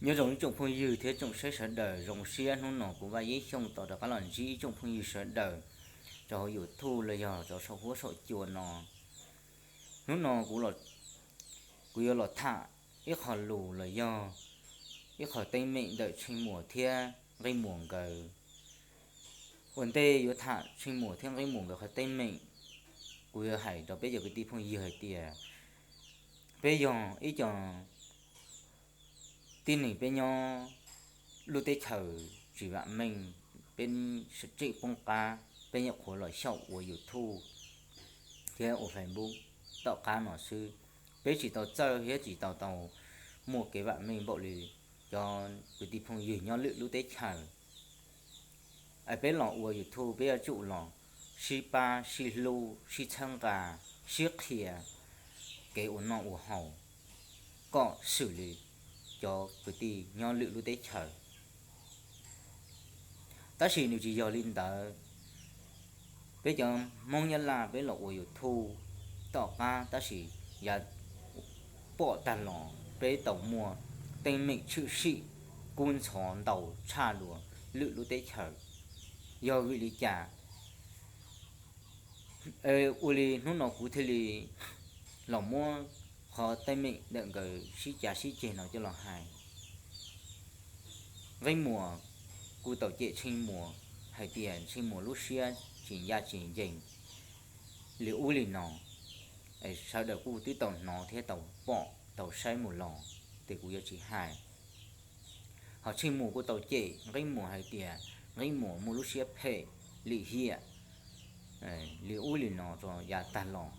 Nyob zoo ib tsoom phooj ywg thiab tsoom saib sawv daws, zoo siab hnub no kuv Vaj Yeeb Xyooj tau rov qab los ntsib ib tsoom phooj ywg sawv daws rau hauv YouTube los yog rau saum huab saum cua no. Hnub no kuv yuav los tham ib qho lus los yog ib qho teeb meem ntawm Tsheej Muas thiab Nqeeb Muas nkawd. Ua ntej yuav tham Tsheej Muas thiab Nqeeb Muas nkawd qhov teeb meem, kuv yuav hais rau peb cov kwv tij phooj ywg hais tias peb yog ib co tib neeg, peb nyob lub teb chaws tsis vam meej, peb tseem poob qab, peb nyuam qhuav los xyaum ua YouTube thiab ua Facebook tom qab no xwb. Peb tsis tau txawj thiab tsis tau tau muaj kev vam meej npaum li cov kwv tij phooj ywg nyob lwm lub teb chaws. Es peb los ua YouTube peb yuav tsum los sib pab sib hlub sib txhawb nqa, sib qhia kev ua noj ua haus kom xws li cov kwv tij nyob lwm lub teb chaws. Tab sis nws tsis yog li ntawd. Peb cov Hmoob Nyab Laj peb los ua YouTube tom qab tab sis yav pom tag los peb tau muaj teeb meem tshwm sim kub ntxhov ntau tshaj dua lwm lub teb chaws. Yog vim li cas ua li hnub no kuv thiaj li los muab qhov teeb meem ntawm nkawd sib cav sib ceg no coj los hais. Nqeeb Muas kuj tau cem Tsheej Muas hais tias Tsheej Muas lub siab tsis ncaj tsis ncees li ub li no. Sawv daws kuj twb tau hnov thiab tau pom tau saib mus los, ces kuv yuav tsis hais. Ho Tsheej Muas kuj tau cem Nqeeb Muas hais tias Nqeeb Muas muaj lub siab phem lim hiam li ub li no rau yav tag los.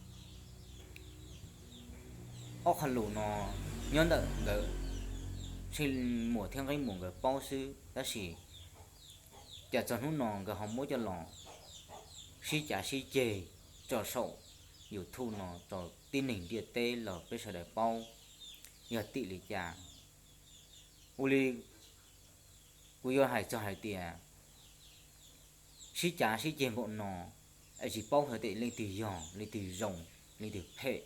Ob qho lus no nyob ntawm nkawd, Tsheej Muas thiab Nqeeb Muas nkawd paub xwb, tab sis cas txog hnub no nkawd ho muab coj los sib cav sib ceg tso saum YouTube no rau tib neeg ntiaj teb los peb sawv daws paub yog tim li cas. Ua li kuv yuav hais txog hais tias sib cav sib ceg npaum no es tsis paub hais tias leej twg yog, leej twg zoo, leej twg phem.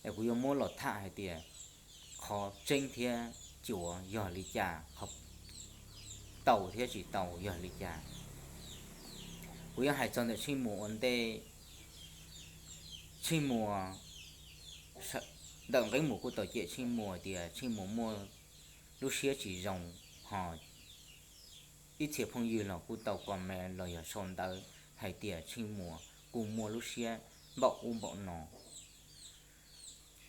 Es kuv yuav muab los tham hais tias qhov tseeb thiab cuav yog li cas, qhov tau thiab tsis tau yog li cas. Kuv yuav hais txog ntawm Tsheej Muas ua ntej. Tsheej Muas, ntawm Nqeeb Muas kuj tau cem Tsheej Muas tias Tsheej Muas muaj lub siab tsis zoo, ho ib txhia phooj ywg los kuj tau comment los yog sau ntawv hais tias Tsheej Muas kuj muaj lub siab npaum ub npaum no.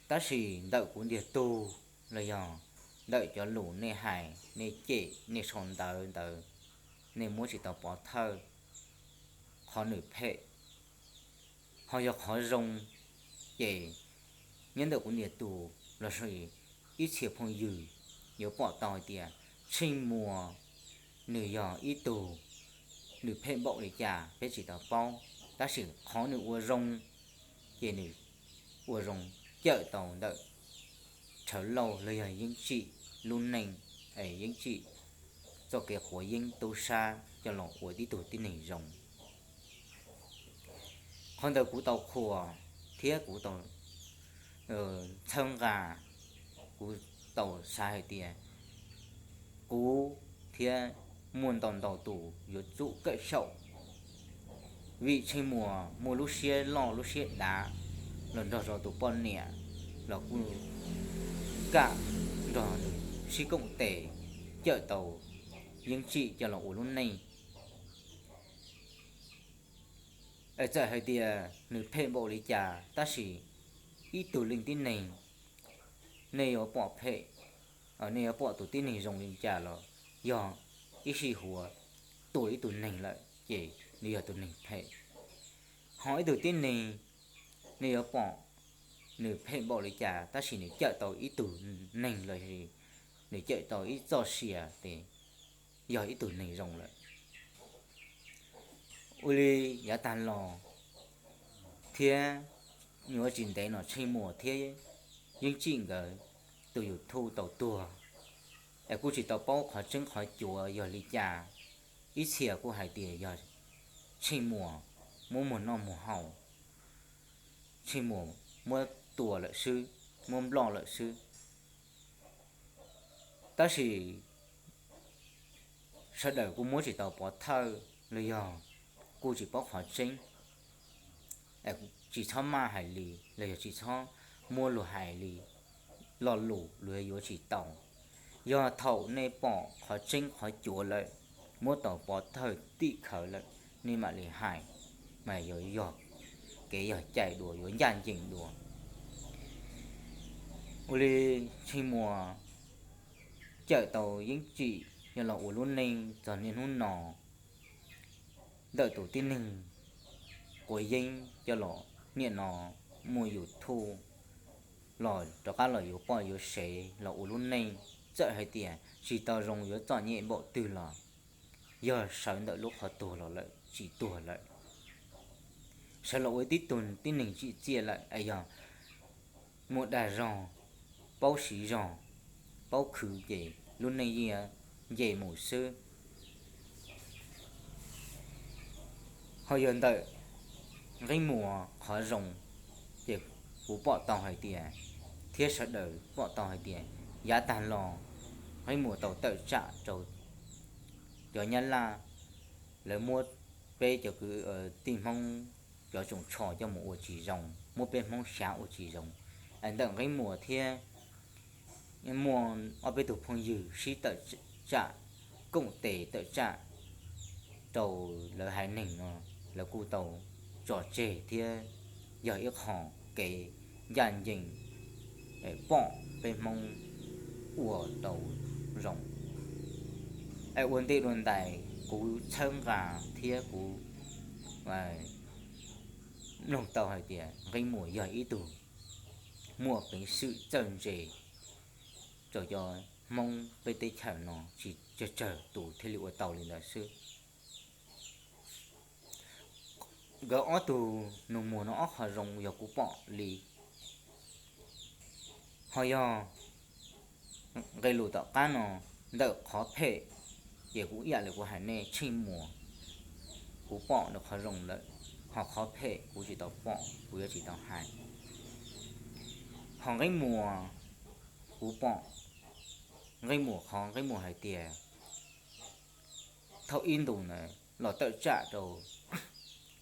Tab sis ntawm kuv ntiag tug los yog ntawm cov lus nej hais, nej cem, nej sau ntawv ntawd, nej muab tsis tau pov thawj qhov nws phem. Ho yog qhov zoo, ces nyob ntawm kuv ntiag tug los sis ib txhia phooj ywg yuav pom tau hais tias Tsheej Muas nws yog ib tug, nws phem npaum li cas peb tsis tau paub, tab sis qhov nws ua zoo, ces nws ua zoo cawm tau ntawm Rhawv Lauj los yog Yeeb Tsim lub neej, es Yeeb Tsim txoj kev quav yeeb tub sab coj los ua tib tug tib neeg zoo. Qhov ntawd kuv tau qhuas thiab kuv tau txhawb nqa, kuv tau xav hais tias kuv thiab muaj ntau ntau tus yuav tsum kawm xyaum, vim Tsheej Muas muaj lub siab loj lub siab dav los nrog rau tus poj niam los kuj kam nrog nws sib koom tes cawm tau Yeeb Tsim coj los ua lub neej. Es txawm hais tias nws phem npaum li cas tab sis ib tug leej tib neeg, nej yuav pom phem, nej yuav pom tus tib neeg zoo li cas los yog ib sij huam tua ib tug neeg lawm ces nws yog tus neeg phem. Ho ib tug tib neeg, nej yuav pom nws phem npaum li cas tab sis nws cawm tau ib tug neeg los sis nws cawm tau ib txoj sia ces yog ib tug neeg zoo lawm. Ua li yav tag los thiab nyuam qhuav tsis ntev no Tsheej Muas thiab Yeeb Tsim nkawd tus YouTube tau tuag, es kuj tsis tau paub qhov tseeb qhov cuav yog li cas. Ib txhia kuj hais tias yog Tsheej Muas muab muag noj muag haus, Tsheej Muas muab tua lawm xwb, muab nploj lawm xwb. Tab sis sawv daws kuj muab tsis tau pov thawj los yog kuj tsis paub qhov tseeb, tsis txhob maj hais li los yog tsis txhob muab luag hais li, lo lus luag yuav tsis tau. Yog thaum nej pom qhov tseeb qhov cuav lawm, muab tau pov thawj tim khawv lawm, nej mam li hais, mas yuav yog kev yog cai dua, yuav ncaj ncees dua. Ua li Tsheej Muas cawm tau yeeb tsim coj los ua lub neej txog niaj hnub no, ntawm tus tib neeg quav yeeb coj los niaj no muaj YouTube los rov qab los yuav poj yuav sev los ua lub neej, txawm hais tias tsis tau zoo yuav txom nyem npaum twg los yog sawv ntawm lub qhov tuag los lawm tsis tuag lawm, sawv los ua tib tug tib neeg tsim txiaj lawm es yog muaj dag zog, paub siv zog, paub khwv ces lub neej yeej nce mus xwb. Ho yog ntawm Nqeeb Muas qhov zoo, ces kuv pom tau hais tias, thiab sawv daws pom tau hais tias, yav tag los Nqeeb Muas tau tawm tsam rau cov Nyab Laj, lawv muab peb cov kwv tij Hmoob cov tsoos tsho coj mus ua tsis zoo, muab peb Hmoob xyav ua tsis zoo. Es ntawm Nqeeb Muas thiab muaj ob peb tug phooj ywg sib tawm tsam, koom tes tawm tsam rau lawv haiv neeg no, lawv kuj tau tso tseg thiab yog ib qho kev ncaj ncees pom peb Hmoob ua tau zoo. Es ua ntej dua ntais kuv txhawb nqa thiab kuv mloog tau hais tias Nqeeb Muas yog ib tug muaj peev xwm txawj ntse rau cov Hmoob peb teb chaws no tsis tsawg tsawg tus thiaj li ua tau li ntawd xwb. Nkawd ob tug nus muag no ob qho zoo yog kuv pom li. Ho yog nqe lus tom qab no, ntawm qhov phem, ces kuv ib yam li kuv hais nej, Tsheej Muas kuv pom nws qhov zoo lawm, ho qhov phem kuv tsis tau pom, kuv yuav tsis tau hais. Ho Nqeeb Muas, kuv pom Nqeeb Muas qhov Nqeeb Muas hais tias thaum ib ntus ntawd los tawm tsam rau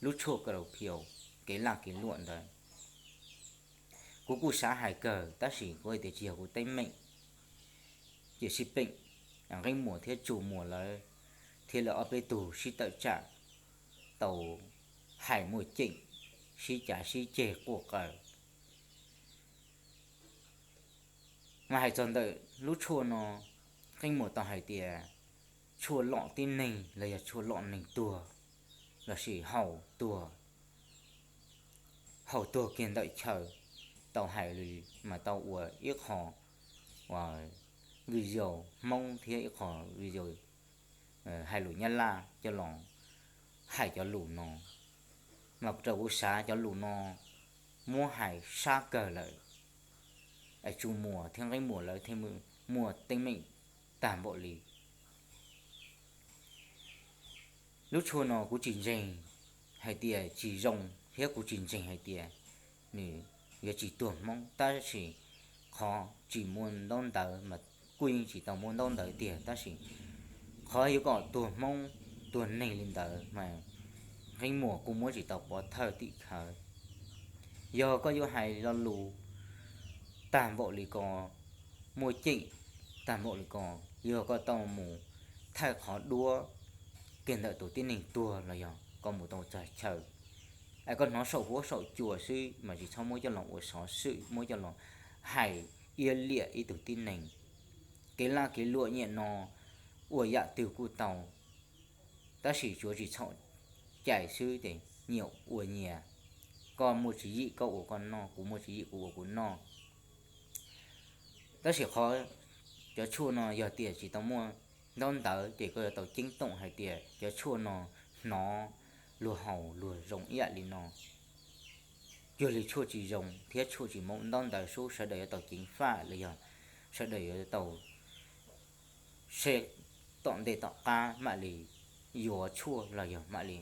lub tshuaj Kaus Phiaus kev laj kev luam ntawd, kuv kuj xav hais kawg tab sis kuv hais tias tsis yog kuv teeb meem, ces sib peem, Nqeeb Muas thiab Tsu Muas lawv thiab lawv ob peb tug sib tawm tsam tau hais muaj ceem, sib cav sib ceg quaj qw. Mas hais txog ntawm lub tshuaj no, Nqeeb Muas tau hais tias tshuaj lom tib neeg los yog tshuaj lom neeg tuag, lossis haus tuag, haus tuag kiag ntawm chaw, tau hais li mas tau ua ib qho video Hmoob thiab ib qho video hais lus Nyab Laj coj los hais cov lus no. Mas raws kuv xav cov lus no muab hais sab kawg lawm, es Tsu Muas thiab Nqeeb Muas lawv thiaj muaj teeb meem tag npaum li. Lub tshuaj no kuv tsis ntseeg hais tias tsis zoo thiab kuv tsis ntseeg hais tias nws yuav tsis tuag Hmoob, tab sis qhov tsis muaj ntaub ntawv mas kuj yeej tsis tau muaj ntaub ntawv tiag, tab sis qhov yuav kom tuag Hmoob tuag neeg li ntawd mas Nqeeb Muas kuj muab tsis tau pov thawj tim khawv. Yog koj yuav hais lo lus tag npaum li ko, muaj ceem tag npaum li ko, yog koj tau mus thaij qhov duab kiag ntawm tus tib neeg tuag los yog koj mus tau txog chaw, es koj hnov saum huab saum cua xwb mas tsis txhob muab coj los ua xov xwm, muab coj los hais iab liam ib tug tib neeg. Kev laj kev luam nyiam no ua yam twg kuj tau, tab sis tsuav tsis txhaum cai xwb ces nyias ua nyias, koj muaj tswv yim koj ua koj noj, kuv muaj tswv yim kuv ua kuv noj. Tab sis qhov cov tshuaj no yog tias tsis tau muaj ntaub ntawv ces koj yuav tau ceeb toom hais tias cov tshuaj no hnov luag haus luag zoo ib yam li no. Cuag li tshuaj tsis zoo thiab tshuaj tsis muaj ntaub ntawv sub, sawv daws yuav tau ceev faj los yog sawv daws yuav tau seb tom ntej tom qab mam li yuav tshuaj los yog mam li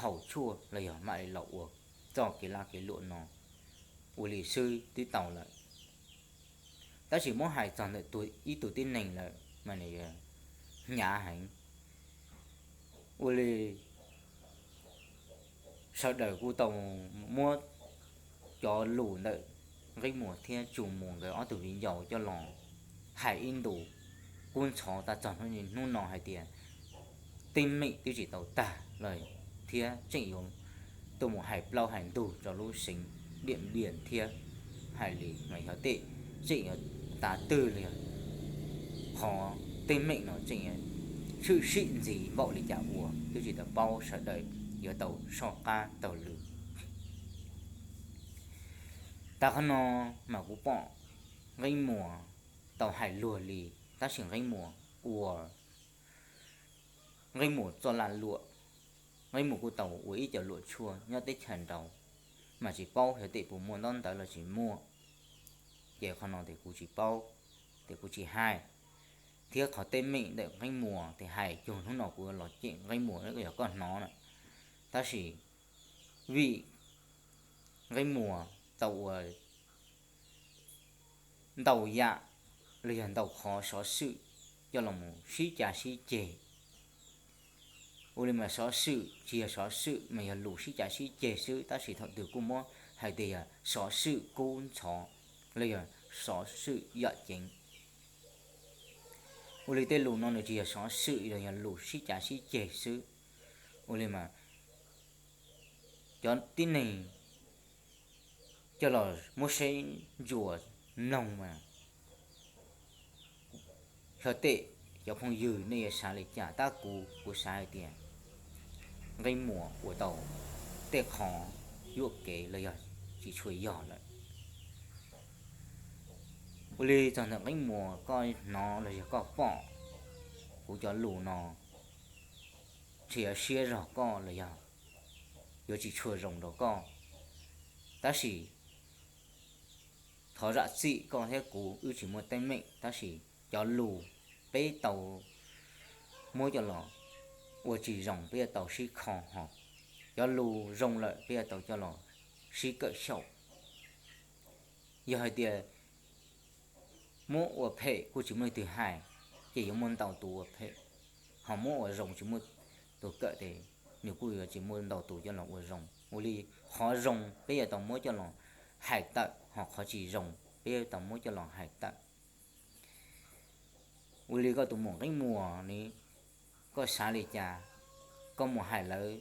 haus tshuaj los yog mam li los ua txoj kev laj kev luam no ua li xwb twb tau lawm. Tab sis muab hais txog ntawm ib tug tib neeg lawm, mas nws hnyav heev. Ua li sawv daws kuj tau muab cov lus ntawm Nqeeb Muas thiab Tsu Muas nkawd ob tug viv ncaus coj los hais ib ntus kub ntxhov tag txog hnub no hais tias teeb meem twb tsis tau tag lawm thiab tseem yuav tuaj mus hais plaub hais ntug rau lub xeev Diam Npias thiab. Hais li mas yog tej tseem yuav tav twg los yog qhov teeb meem no tseem tshwm sim ntxiv npaum li cas uas twb tsis tau paub, sawv daws yuav tau soj qab taug lw. Tag qhov no mas kuv pom Nqeeb Muas tau hais luag li, tab sis Nqeeb Muas ua Nqeeb Muas txoj laj luam, Nqeeb Muas kuj tau ua ib co luam tshuaj nyob teb chaws nraud, mas tsis paub xyov tej puas muaj ntaub ntawv los tsis muaj. Ces qhov no ces kuv tsis paub, ces kuv tsis hais. Thiab qhov teeb meem ntawm Nqeeb Muas ces hais cuag hnub no kuv los cem Nqeeb Muas yog koj hnov na. Tab sis vim Nqeeb Muas tau ua ntau yam los yog ntau qhov xov xwm coj los mus sib cav sib ceg. Ua li mas xov xwm tsis yog xov xwm mas yog lus sib cav sib ceg xwb, tab sis thaum twg kuj muab hais tias yog xov xwm kub ntxhov los yog xov xwm yam ceev. Ua li tej lus no nws tsis yog xov xwm los yog lus sib cav sib ceg xwb. Ua li mas cov tib neeg coj los muab saib ntsuas mloog mas xyov tej cov phooj ywg nej yuav xav li cas, tab kuv kuv xav hais tias Nqeeb Muas ua tau tej qhov yuam kev los yog tsis tshua yog lawm. Ua li txog ntawm Nqeeb Muas koj hnov los yog koj pom kuv cov lus no, ntshe yuav siab zog koj los yog yuav tsis tshua zoo rau koj. Tab sis thov zam txim, koj thiab kuv wb tsis muaj teeb meem, tab sis cov lus peb tau muab coj los ua tsis zoo peb yuav tau sib kho hos, cov lus zoo lawm peb yuav tau coj los sib kawm xyaum. Yog hais tias muab ua phem kuj tsis muaj leej twg hais, ces yuav muaj ntau tus ua phem, ho muab ua zoo tsis muaj tus kawm ces nws kuj yuav tsis muaj ntau tus coj los ua zoo. Ua li qhov zoo peb yuav tau muab coj los hais tawm, ho qhov tsis zoo peb yuav tau muab coj los hais tawm. Ua li koj tus muam Nqeeb Muas ne, koj xav li cas? Koj mus hais lawv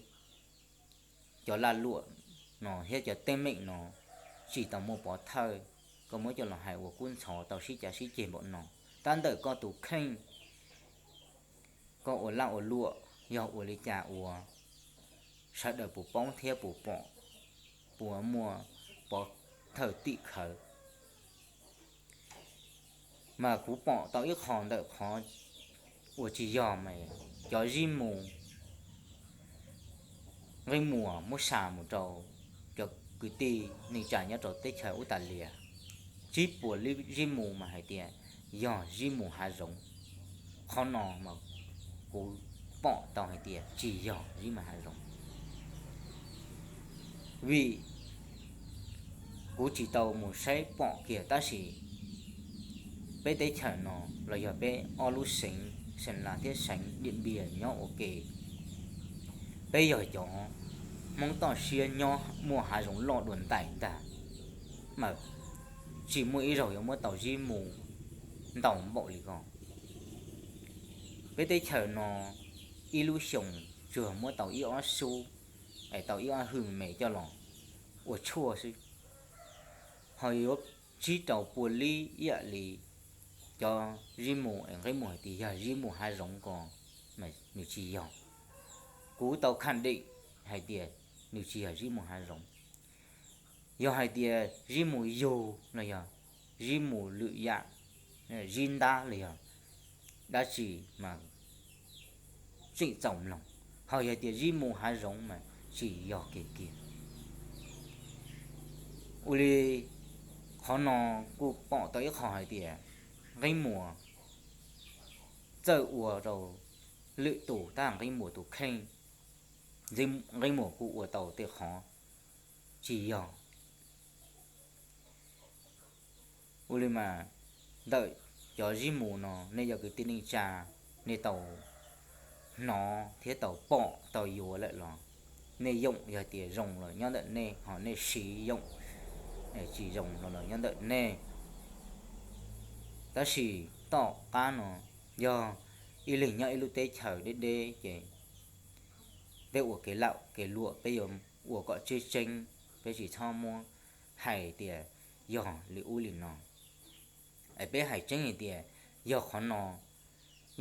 cov laj luam no thiab cov teeb meem no tsis tau muaj pov thawj, koj muab coj los hais ua kub ntxhov tau sib cav sib ceg npaum no. Tab ntawm koj tus kheej, koj ua laj ua luam yog ua li cas ua, sawv daws puas paub thiab puas pom, puas muaj pov thawj tim khawv? Mas kuv pom tau ib qho ntawm qhov uas tsis yog mas cov zib mus, Nqeeb Muas muab xa mus rau cov kwv tij neej tsa nyob rau teb chaws Ub Tas Lias, tsib puas lib zib mus mas hais tias yog zib mus hav zoov. Qhov no mas kuv pom tau hais tias tsis yog zib mus hav zoov, vim kuv tsis tau mus saib pom kiag, tab sis peb teb chaws no los yog peb ob lub xeev Xeem Las thiab xeev Diam Npias nyob ua ke, peb yog cov Hmoob toj siab nyob muaj hav zoov loj dua ntais ntag, mas tsis muaj ib zaug yuav muab tau zib mus ntau npaum li ko. Peb teb chaws no ib lub xyoos tsuas muab tau ib ob xub, es tau ib ob hwj me coj los ua tshuaj xwb, ho yuav tsib rau pua lib ib yam li cov zib mus es Nqeeb Muas hais tias yog zib mus hav zoov ko, mas nws tsis yog. Kuv tau khaj deem hais tias nws tsis yog zib mus hav zoov. Yog hais tias zib mus yug los yog zib mus lwm yam, zib ntab los yog dab tsi mas tseem txaus mloog, ho yog tias zib mus hav zoov mas tsis yog kiag kiag. Ua li qhov no kuj pom tau ib qho hais tias Nqeeb Muas txawj ua rau lwm tus tab Nqeeb Muas tus kheej, Nqeeb Muas kuj ua tau tej qhov tsis yog. Ua li mas ntawm cov zib mus no nej cov kwv tij neej tsa, nej tau hnov thiab tau pom tau yuav lawm los nej yoom yog tias zoo los nyob ntawm nej, ho nej siv yoom tsis zoo los nyob ntawm nej. Tab sis tom qab no yog ib leeg nyob ib lub teb chaws deb deb ces peb ua kev laum kev luam peb yuav ua kom tseeb tseeb, peb tsis txhob muab hais tias yog li ub li no. Es peb hais tseeb hais tias yog qhov no,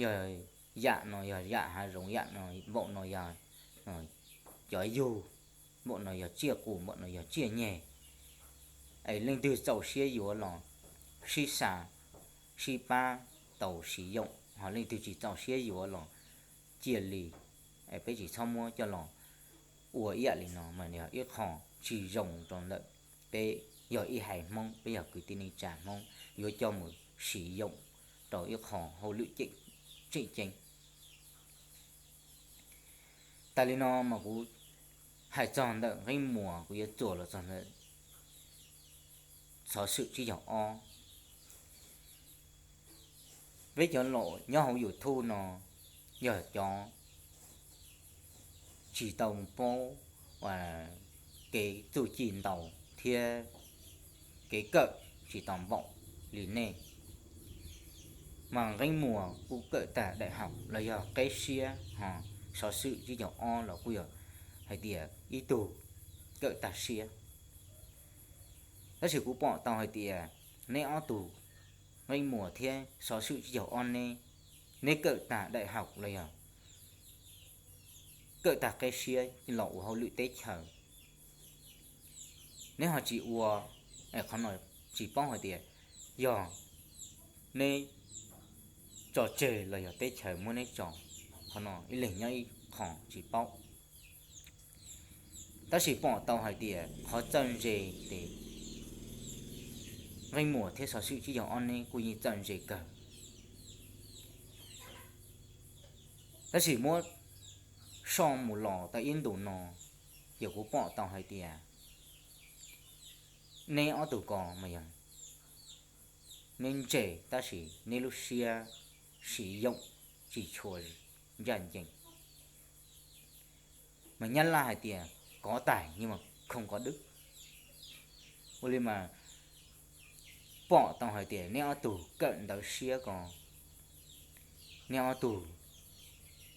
yog yam no yog yam hav zoov, yam no npaum no yog cov yug, npaum no yog tsiaj qus, npaum no yog tsiaj nyeg. Es leej twg txaus siab yuav los sib xa, sib pab tau siv yoom, ho leej twg tsis txaus siab yuav los cia li, es peb tsis txhob muab coj los ua ib yam li no mas yog ib qho tsis zoo rau ntawm peb yog ib haiv Hmoob, peb yog kwv tij neej tsa Hmoob yuav coj mus siv yoom rau ib qho hauj lwm tseem ceeb. Tas li no mas kuv hais txog ntawm Nqeeb Muas, kuv yuav txuas los txog ntawm xov xwm tsib caug ob. Peb cov laus nyob hauv YouTube no yog cov tsis tau paub kev txuj ci ntau thiab kev kawm tsis tau npaum li nej. Mas Nqeeb Muas kuj kawm tag daim hauv los yog qeb siab, ho xov xwm tsib caug ob los kuj yog hais tias ib tug kawm tag siab. Tab sis kuv pom tau hais tias neb ob tug, Nqeeb Muas thiab xov xwm tsib caug ob neb, neb kawm tag daim hauv los yog kawm tag qeb siab los ua hauj lwm teb chaws, neb ho tsis ua, qhov no tsis paub hais tias yog neb tso tseg los yog teb chaws muab neb tso, qhov no ib leeg nyob ib qho tsis paub. Tab sis pom tau hais tias qhov txawj ntse ces Nqeeb Muas thiab xov xwm tsib caug ob neb kuj yeej txawj ntse kawg. Tab sis muab soj mus los tau ib ntus no, ces kuv pom tau hais tias neb ob tug ko mas yog neb ntse tab sis neb lub siab siv yoom tsis tshua ncaj ncees. Mas Nyab Laj hais tias có tài nhưng mà không có đức. Ua li mas pom tau hais tias neb ob tug kawm ntawv siab ko, neb ob tug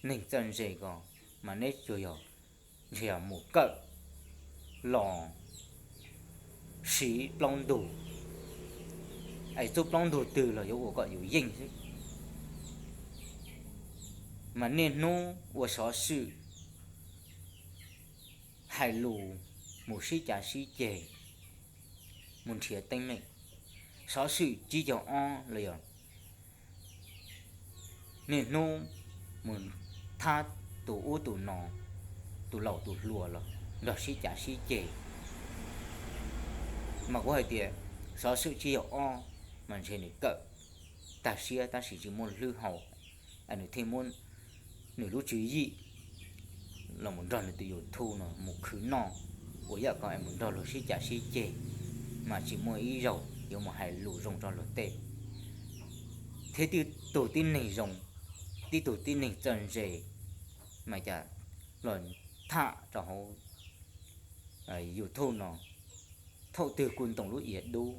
neeg txawj ntse ko, mas neb tsuas yog ntshe yog mus kawm los siv plaub ntug, es txuj plaub ntug twg los yuav ua kom yus yeej xwb. Mas niaj hnub ua xov xwm hais lus mus sib cav sib ceg, mus nrhiav teeb meem. Xov xwm tsib caug ob los yog niaj hnub mus thab tus ub tus no, tus laus tus hluas los nrog sib cav sib ceg. Mas kuv hais tias xov xwm tsib caug ob mas ntshe nws kawm tag siab tab sis tsis muaj hlwb hau, es nws thiaj muab nws lub tswv yim los mus nrog nws tus YouTube no mus khwv noj, ua yam ko es mus nrog luag sib cav sib ceg, mas tsis muaj ib zaug yuav mus hais lus zoo rau luag tej. Thiab tib tug tib neeg zoo, tib tug tib neeg txawj ntse, mas cas los tham rau hauv YouTube no, thaum twg kuj ntoos lub iav dub.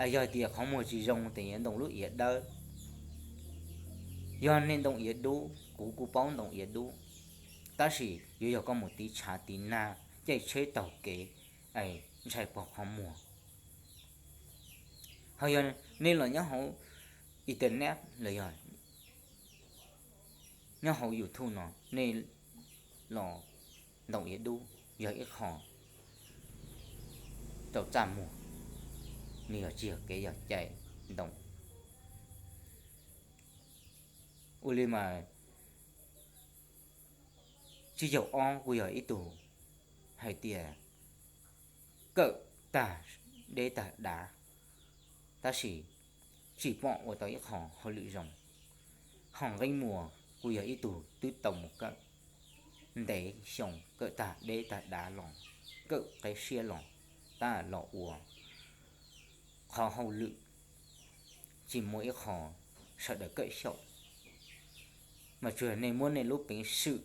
Es yog tias qhov muag tsis zoo ces yuav ntoos lub iav dawb. Yog nej ntoos iav dub, kuv kuj paub ntoos iav dub, tab sis yuav yog koj mus tiv tshav tiv nag, caij tsheb taug kev, es ntshai pog qhov muag. Ho yog nej los nyob hauv internet los yog nyob hauv YouTube no, nej los ntoos iav dub yog ib qho rau txaj muag, nws yog tsis yog kev yog cai ntoos. Ua li mas tsib caug ob kuj yog ib tug hais tias kawm tag deb tag dav, tab sis tsis pom ua tau ib qho hauj lwm zoo. Ho Nqeeb Muas kuj yog ib tug twb tau mus kawm ntev xyoo, kawm tag deb tag dav los, kawm qeb siab los, tab los ua qhov hauj lwm tsis muaj ib qho sawv daws kawm xyaum, mas tsuas yog nej muab nej lub peev xwm,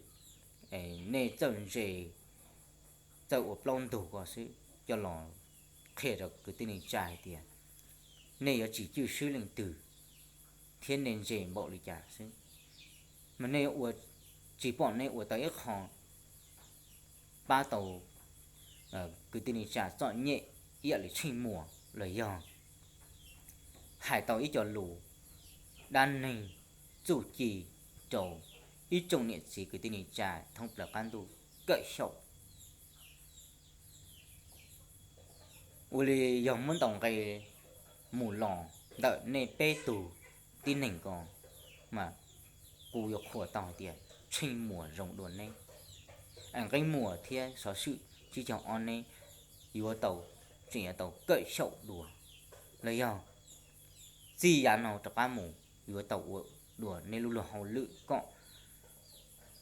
nej txawj ntse, txawj ua plaub ntug ko xwb coj los qhia rau kwv tij neej tsa hais tias nej yuav tsis cwj swb leej twg thiab nej ntse npaum li cas xwb. Mas nej ua, tsis pom nej ua tau ib qho pab tau kwv tij neej tsa txom nyem ib yam li Tsheej Muas los yog hais tau ib co lus dab neeg txuj ci rau ib tsoom niam txiv kwv tij neej tsa thoob plaws qab ntuj kawm xyaum. Ua li yog muab ntaus nqe mus los ntawm nej peb tug tib neeg ko, mas kuv yuav qhuas tau hais tias Tsheej Muas zoo dua neb, Nqeeb Muas thiab Xov Swm tsib caug ob neb yuav tau, tseem yuav tau kawm xyaum dua, los yog txij yav no rov qab mus yuav tau ua dua neb lub luag hauj lwm kom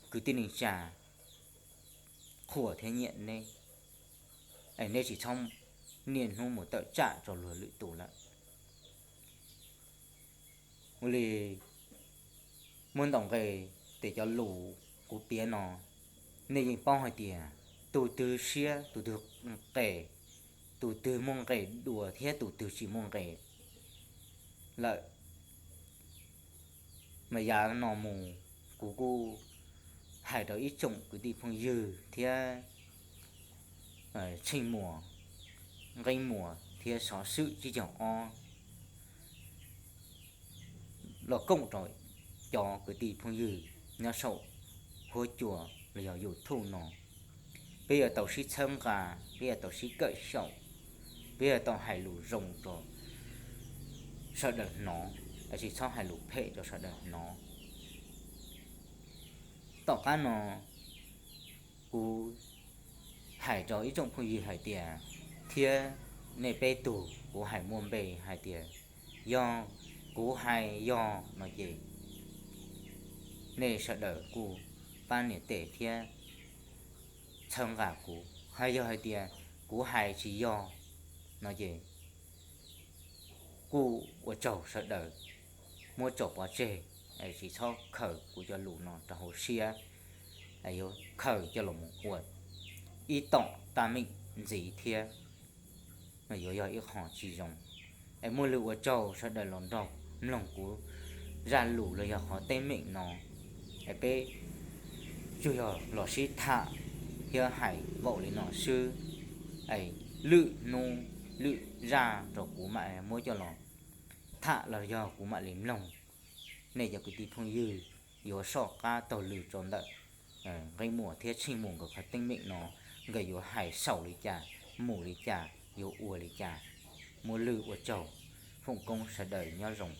kwv tij neej tsa qhuas thiab nyiam neb, es neb tsis txhob niaj hnub mus tawm tsam rau luag lwm tus lawm. Ua li muab ntaus nqe tes cov lus kuv piav no, nej yeej paub hais tias tus twg siab tus twg nqes, tus twg muaj nqes dua thiab tus twg tsis muaj nqes lawm. Mas yav no mus kuv kuj hais rau ib tsoom kwv tij phooj ywg thiab Tsheej Muas, Nqeeb Muas thiab Xov Swm tsib caug ob los koom rau cov kwv tij phooj ywg nyob saum huab cua los yog YouTube no. Peb yuav tau sib txhawb nqa, peb yuav tau sib kawm xyaum, peb yuav tau hais lus zoo rau sawv daws hnov, tsis txhob hais lus phem rau sawv daws hnov. Tom qab no kuv hais rau ib tsoom phooj ywg hais tias, thiab nej peb tug kuv hais muaj npe hais tias, yog kuv hais yog no ces nej sawv daws kuj pab nias tes thiab txhawb nqa kuv. Hos yog hais tias kuv hais tsis yog no ces kuj ua tsaug sawv daws muab tso pov tseg, tsis txhob khaws kuv cov lus no rau hauv siab, yuav khaws coj los mus ua ib tom teeb meem ntxiv thiab, yuav yog ib qho tsis zoo. Es muaj lwg ua tsaug sawv daws los nrog mloog kuv zaj lus los yog qhov teeb meem no. Es peb tsuas yog los sib tham thiab hais npaum li no xwb. Es lwm hnub lwm zaj rau kuv mam muab coj los tham los yog kuv mam li mloog. Nej cov kwv tij phooj ywg yuav soj qab taug lw rau ntawm Nqeeb Muas thiab Tsheej Muas nkawd qhov teeb meem no, nkawd yuav hais xaus li cas, mus li cas, yuav ua li cas. Muaj lwg ua tsaug, foom koob sawv daws nyob zoo.